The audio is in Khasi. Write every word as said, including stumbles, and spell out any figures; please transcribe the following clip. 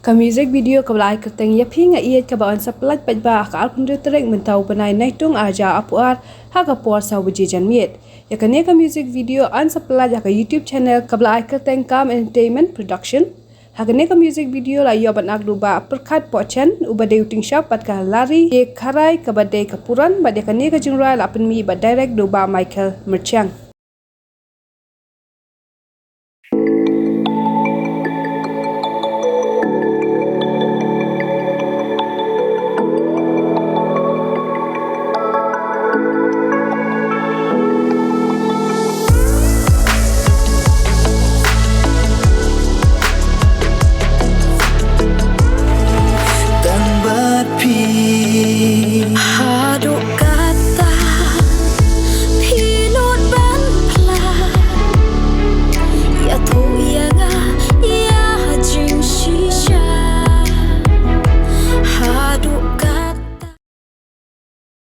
Ka music video kaba la ai kyrteng Ïa Phi Nga Ïeit kaba yn sa pyllait paidbah ha ka arphew hynriew tarik mynta u bnai Naitung arhajar arphew ar ha ka por saw baje janmiet. Ïa kane ka music video yn sa pyllait ha ka YouTube channel kaba la ai kyrteng Calm Entertainment Production. Ha kane ka music video la ïoh ban act da u Bah Pyrkhat Pohchen uba dei u tyngshop bad ka Lari K Kharai kaba dei ka puran bad ïa kane ka jingrwai la pynmih bad direct da u Bah Michael Myrchiang.